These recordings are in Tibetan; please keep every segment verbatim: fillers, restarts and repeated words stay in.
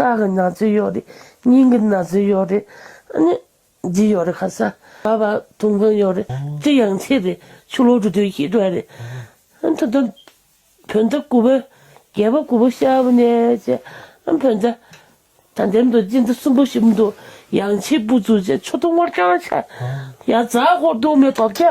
རྟགས་ཀྱི་ན་ཚ་ཡོད་རེད། སྙིང་གི་ན་ཚ་ཡོད་རེད། ཨ་ནི་འདི་ཡོད་རེད། ཁ་ས་བ་བ་དུང་ཕན་ཡོད་རེད། ཨོ། དེ་ཡང་ཆེ་རེད། ཆུ་ལོག་འགྲོ་དུས་ཤི་འགྲོ་ཡ་རེད། ཨ་ད་ད་བོད་ཟླ་དགུ་པ་བརྒྱད་པ་དགུ་པ་ཤར་བ་ནས་བྱས། ཨ་བོད་ཟླ་ད་འདེམ་དུ་སྤྱི་ཟླ་གསུམ་པ་བཞི་པ་འདུག་ཡང་ཆེ་སྤུ་ཚུགས་བྱས། ཆུ་དུང་དམར་རྐྱང་ཆ་ཡ་རྫ་འཁོར་དུ་མེ་ཏོག་ཆ།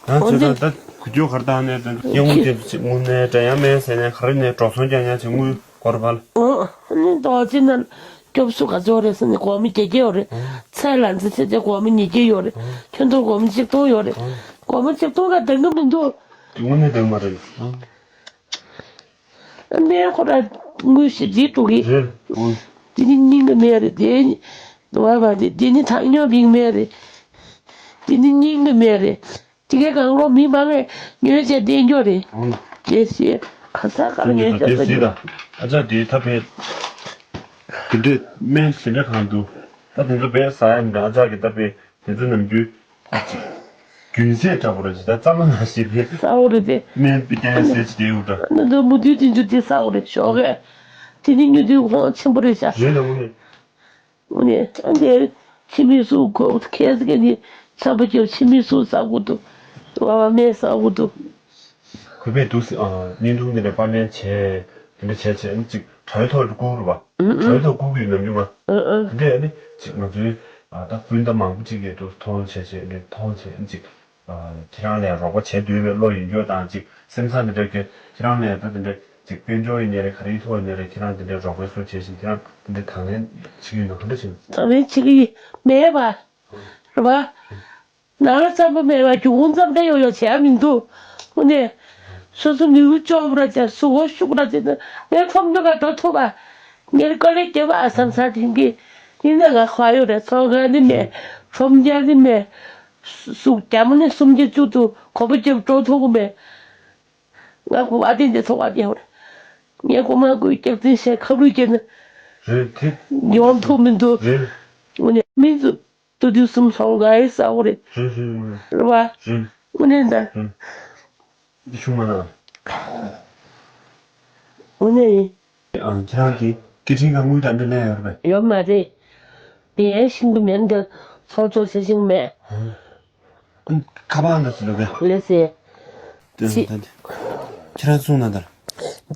ད་ཁྱོད་ད་ད་གུ་ཅོ་གར་བཏང་ནས་ད་ཡང་ངུ་དེ་ངུ་ནས་འདྲ་ཡང་མེད་ཟེར་ནས་ག་རེ་ནས་འགྲོ་སོང་རྐྱང་རྐྱང་བྱེད་དངུལ་སྐོར་བ་ལ། ཨོ་ནི་རྡོ་རྗེ་ན་སྐྱོབ་སུ་ག་ཚོད་རེད་ཟེར་ནས་སྒོར་མོ་བརྒྱད་བརྒྱ་ཡོད་རེད། ཚེ་ལ་འཛི་ཚེ་ཚེ་སྒོར་མོ་ཉིས་བརྒྱ་ཡོད་རེད། ཁྱོད་ཚོ་སྒོར་མོ་གཅིག་སྟོང་ཡོད་རེད། སྒོར་མོ་གཅིག་སྟོང་ལ་འདང་གི་མི་འདུག་དངོས་གནས་འདང་མ་རེད། སྨན་ཁོ་ར་དངུལ་ཞིབ་འཇིག་འགྲོ་གི། རེད། འོང་། དེ་ནི་སྙིང་གི་སྨན་རེད་དེ། དུ་བ་བ་དེ་དེ་ནི་ཐང་སྙོམས་པའི་སྨན་རེད། དེ་ནི་སྙིང་གི་སྨན་རེད། དེ་གའི་གང་རོགས་མི་མང་ངས་ཉོས་བྱས་བསྟན་རྒྱུ་རེད། འོང་། དེ་ཞེས་ག་ས་ག་ལ་ཉོས་བྱས་དེ་བསྟན་ཟིག་རྒྱུ། ད་ཨ་ཅག་དེ་ཐབས་པའི་དེ་འདྲས་སྨན་ཞེ་འདྲ་གང་འདུག་ད་དེ་ཚོ་བས་ཟ་ཡ་འདྲ། ཨ་ཅག་གི་ད་པའི་དེ་ཚོ་ནམ་རྒྱུན་རྒྱུན་ཟས་འདྲ་པོ་རེད། ད་རྩ་མ་ན་ཞིག་རེད། ས་འོ་རེད་དེ། སྨན་པའི་རྒྱན་ཟས་ཀྱི་དེའུ་འདྲ། ཨ་ནི་འདི་མུ་དུས་དེ་འཇུ་དེ་ས་འོ་རེད་ཞོགས་གས། དེ་ནི་ཉུ་དུས་ཧོང་ཆེན་པོ་རེད་ཤག་རེད་ལ་འོ་རེད། འོ་ནས་ཨ་འདི་ཕྱི་མི་སུ་གོ་ཁས་གས་ནི་ཚ་པོ་ཅོ་ཕྱི་མི་སུ་ས་གོ་དུ། བ་བ་མེ་ས་གོ་དུ། གུས་པས་འདུག་སེ་ཨ་བརྙན་ཐུང་འདི་ནས་པར་ལེན་བྱས་འདི་འདྲ་བྱས་བྱས་ཨ་ནི་ཅིག་དྲ་བའི་ཐོག་ལ་བསྐུར་བ། ཨུ་ཨུ། དྲ་བའི་ཐོག་བསྐུར་གི་ཡོད་ནམ་རྒྱུ་མ། ཨུ་ཨུ། འདི་འདྲ་ཨ་ནི་ཅིག་ང་ཚོའི་ཨ་ད་སྤུན་ཟླ་མང་པོ་ཅིག་གིས་འདུག་མཐོང་བྱས་བྱས་འདི་མཐོང་བྱས་ཨ་ནི་ཅིག་ཨ་ཁྱེད་རང་ལ་རོགས་པ་བྱེད་འདོད་པའི་བློ་ཡོད་རྒྱུ་དང་ཅིག་སེམས་བཟང་འདི་འདྲ་གི་ཁྱེད་རང་ལ་ད་འདི་འདྲ་ཅིག་དཔལ་འབྱོར་ཡིན་ནའི་རེད། ག་རེའི་ཐོག་ཡིན་ནའི་རེད། ཁྱེད་རང་འདི་འདྲ་རོགས་པའི་བཟོ་བྱས་ཤིང་ཁྱེད་རང་འདི་འདྲ་དང་ལེན་བྱེད་ཀྱི་ཡོད་ན་ག་འདྲ་བྱེད། དང་ལེན་བྱེད་ཀྱི་ཡིན་མེད་པ། རེད་པ། ནང་ལ་རྩམ་པ་མེད་པ་རྒྱུ་ཁུངས་ཙམ་འདྲ་ཡོད་ཡོད་བྱས་མི་འདུག་དངོས་གནས། སོ་སོ་ནུས་པ་ལྕོགས་པོ་ར་ཅན་གཟུགས་པོ་ཤུགས་ར་ཅན་ངའི་ཁྲོམ་ཐོག་ག་འགྲོ་ཐུབ་པ། ངའི་དཀའ་ལས་རྒྱབ་པ་ཨ་བསམ་ས་དེང་གི་ཡིན་ན་ང་ཁ་ཡོད་རེད། ཚོགས་ཁང་ནི་མེད། ཁྲོམ་རྒྱག་ནི་མེད། གཟུགས་རྒྱ་མ་ནི་སུམ་བརྒྱ་བཅུ་དུ་གོ་པ་རྒྱབ་འགྲོ་ཐུབ་གི་མེད། ང་གོ་བ་དེ་འདྲ་ཚོགས་པ་རྒྱག་རེད། ངའི་གོ་མ་གོའི་སྐྱག་རྫུན་བཤད་ཁ་བུ་རྒྱག་ན་རེད་དེ། ཡོང་ཐུབ་མི་འདུག་རེད། དངོས་གནས་མི་ཚོ། ཏུ་དུས་གསུམ་ཧོང་ག་ཡི་ས་འོ་རེད། རེད་རེད་རེད། རེད་བ། རེད། དངོས་གནས་ད། རེད། འདི་ཆུང་མ་ན། དངོས་གནས་ཡིན། ཨང་ཁྱེད་རང་གི་སྐད་འཕྲིན་ཁང་དངུལ་དང་འདྲ་ལེན་ཡོད་རེད་པས། ཡོད་མ་རེད། དེ་ཡན་ཤིང་གི་མེད་འདི་ཚོགས་གཙོ་བྱེད་ཤིང་མེད། ཨང་། ཁ་པར་འདྲ་ཟེར་ལོ་ག་ལེ་སེ། དེ་ཅི། ད་དེ། ཁྱེད་རང་གསུང་ན་དར།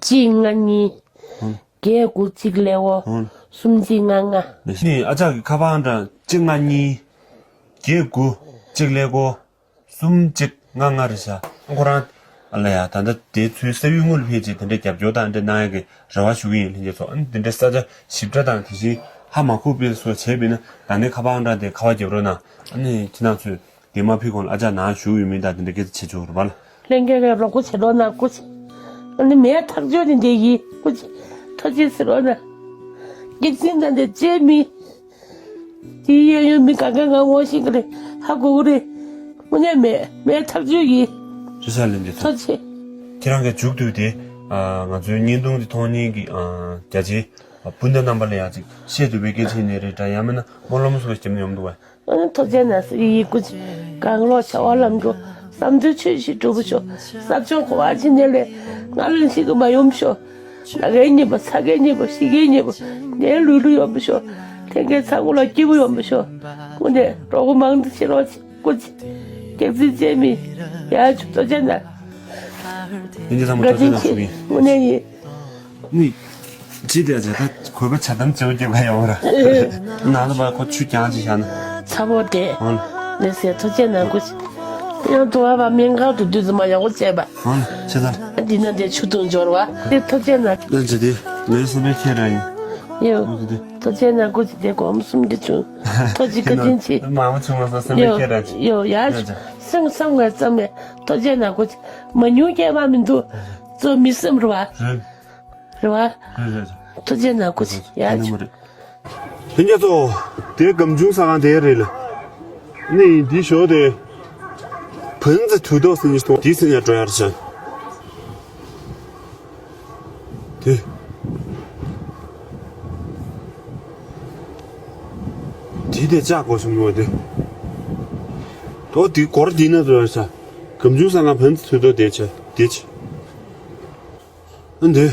གཅིག་ལྔ་གཉིས། ཨང་། བརྒྱད་དགུ་གཅིག་ཀླད་ཀོར། ཨང་། གསུམ་གཅིག་ལྔ་ལྔ། ནི་ཨ་ཅག་གི་ཁ་པར་འདྲ་གཅིག་ལྔ་གཉིས། བརྒྱད་དགུ་གཅིག་ཀླད་ཀོར། གསུམ་གཅིག་ལྔ་ལྔ་རེད་ཤག་ཁོ་རང་ཨ་ལ་ཡ་ད་ལྟ་དེ་ཚུར་ས་ཡུལ་དངུལ་ཕེབས་རྗེས་དེ་འདྲའི་རྒྱབ་སྐྱོར་དང་འདྲ་གནང་ཡག་གི་རེ་བ་ཞུ་གི་ཡིན། ལྷན་རྒྱས་ཚོ་ཨ་ནི་དེ་འདྲའི་ས་ཆ་ཞིབ་ཕྲ་དང་དེ་བཞིན་ཧ་མ་གོ་པའི་སོགས་བྱས་པས་ན་ད་ནི་ཁ་པར་འདྲ་དེ་ཁ་པར་རྒྱབ་རོགས་གནང་། ཨ་ནི་ཁྱེད་རང་ཚོས་དེ་མ་ཕུལ་གོང་ལ་ཨ་ཅག་ནང་ཞུགས་ཡོད་མིན་དང་དེ་འདྲ་སྐད་ཆ་བྱེད་ཆོག་རེད་པ་ལ། ལྷན་རྒྱས་ཀྱི་རོགས་པ་བྱེད་རོགས་གནང་སྐུ་མཁྱེན། ཨ་ནི་མེད་ཐག་ཆོད་ནི་འདི་ཡིན་སྐུ་མཁྱེན། ཐུགས་རྗེ་ཆེ་ཟེར་རོགས་གནང་། སྐྱག་རྫུན་དང་འདི་བྱེད་མི། དེའི་གཡས་གཡོན་མི་གང་ག་ང་ངོ་ཤེས་ཀྱི་རེད། ཧ་གོ་གི་རེད། དངོས་གནས་མེད་མེད་ཐག་ཆོད་ཡིན། རེད་ཤག་ལེན་རྒྱུ་ཐོག་ཐུགས་རྗེ་ཆེ། ཁྱེད་རང་གི་མཇུག་བསྡུས་ཏེ། ང་ཚོའི་བརྙན་ཐུང་འདི་མཐོང་མཁན་གྱི་རྒྱ་ཆེའི་སྤུན་ཟླ་རྣམ་པ་ལ་ཡང་ཅིག་བཤད་འདོད་པའི་སྐད་ཆ་ཡིན་ནའི་རེད་འདྲ། ཡང་མིན་ན་སྨོན་ལམ་སོགས་བརྒྱབ་ན་ཡོང་འདུག་བས། ཨ་ནི་ཐུགས་རྗེ་གནང་ཟེར་གྱི་ཡིན། སྐུ་མཁྱེན། གང་བློ་བྱ་བ་ལམ་འགྲོ། བསམ་དོན་ཆོས་བཞིན་འགྲུབ་པར་ཤོག་ཟབ་སྦྱོང་གོ་བ་ཕྱི་ནས་ལས་ང་ལན་ཞིག་གི་མ་ཡོང་ཤོག་ན་གའི་ཉེས་པ་ཚ་གའི་ཉེས་པ་ཤི་གའི་ཉེས་པ་ནས་ལུས་ལུས་ཡོང་བ་ཤོག་ལྷན་རྒྱས་ཚང་མ་ལ་སྐྱིད་པོ་ཡོང་བ་ཤོག་དངོས་གནས་རོགས་པ་མང་དུ་བྱེད་རོགས་བྱེད་སྐུ་མཁྱེན། སྐྱག་རྫུན་བྱེད་མི་ཡ་ཆུ་ཐོག་ཅན་ན། ལྷན་རྒྱས་ཚང་མ་བཀའ་དྲིན་ཆེ། དངོས་གནས་ཡིན། ནི། ཅི་དེ་ཅི་ད་གོས་པ་ཆ་དམ་བྱེད་རྒྱབ་ག་ཡོང་ར། ནང་ལ་བ་ཁོ་ཆུ་རྐྱང་ཅིག་བཞག་ན། ཚ་བོ་དེ། ཧོན། ནི་ཟེར་ཐུགས་རྗེ་གནང་སྐུ་མཁྱེན། ཡང་དུ་བ་བ་སྨན་ཁང་དུ་དུས་ཙམ་མ་ཡག་པོ་བྱས་པ། ཧོན། ཆེ་ད། འདི་ན་དེ་ཆུ་དུང་འབྱོར་བ། དེ་ཐུགས་རྗེ་གནང་། ལན་ཅི་དེ་ངའི་སེམས་པའི་ཁྱེད་ར་ཡིན། ཡོ། ཨོ་དེ་དེ། ཐུགས་རྗེ་གནང་སྐུ་མཁྱེན། དེ་སྒོམ་གསུམ་གྱི་བྱུང་། ཐུགས་རྗེ་བཀའ་དྲིན་ཆེ། མ་མ་བྱུང་བ་ས་སེམས་པའི་ཡོ། ཁྱེད་ར་ཅི། ཡོ་ཡ། ཡ་ཅི། སེམས་བསམ་ངས་བསམ་མེད། ཐུགས་རྗེ་གནང་སྐུ་མཁྱེན། མ་ཉུང་སྐྱེས་པ་མི་འདུག་ཚོ་མི་སེམས་རུ་བ། རེད། རེད་བ། རེད་རེད་རེད། ཐུགས་རྗེ་གནང་སྐུ་མཁྱེན། ཡ་ཆུ། ལྷན་རྒྱས་ཚོ། དེ་སྒམ་ཆུང་ས་ཁང་དེ་རེད་ལ། ནི་འདི་ཞོ་དེ། བན་ཙི་དུས་ཐོག་ཟིན་ཞིག་དང་དེ་ཟིན་ཡ་འགྲོ་ཡར་བྱ། དེ། དེ་དེ་ལྕགས་སྒོ་གསུམ་ཡོད་དེ། དོ་དེ་སྒོར་དེ་ན་འགྲོ་ཡར་བྱ། སྒམ་ཆུང་ས་ཁང་བན་ཙི་དུས་ཐོག་དེ་བྱ་དེ་བྱ། ཨ་འདི།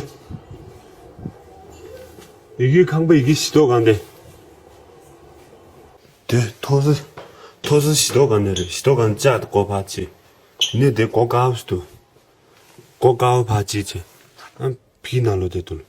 ཡི་གེ་ཁང་པ་ཡི་གེ་ཞི་ཏོ་གང་དེ། དེ་ཐོ་སི་ཐོ་སི་ཞི་ཏོ་གང་ནས་རེད། ཞི་ཏོ་གང་ཅག་གོ་ཕ་ཆེ། ནས་དེ་གོ་ཀའོ་སི་ཏུ། གོ་ཀའོ་ཕ་ཆེ་ཆེ། ཨ་ཕི་ན་ལོ་དེ་ཏུ།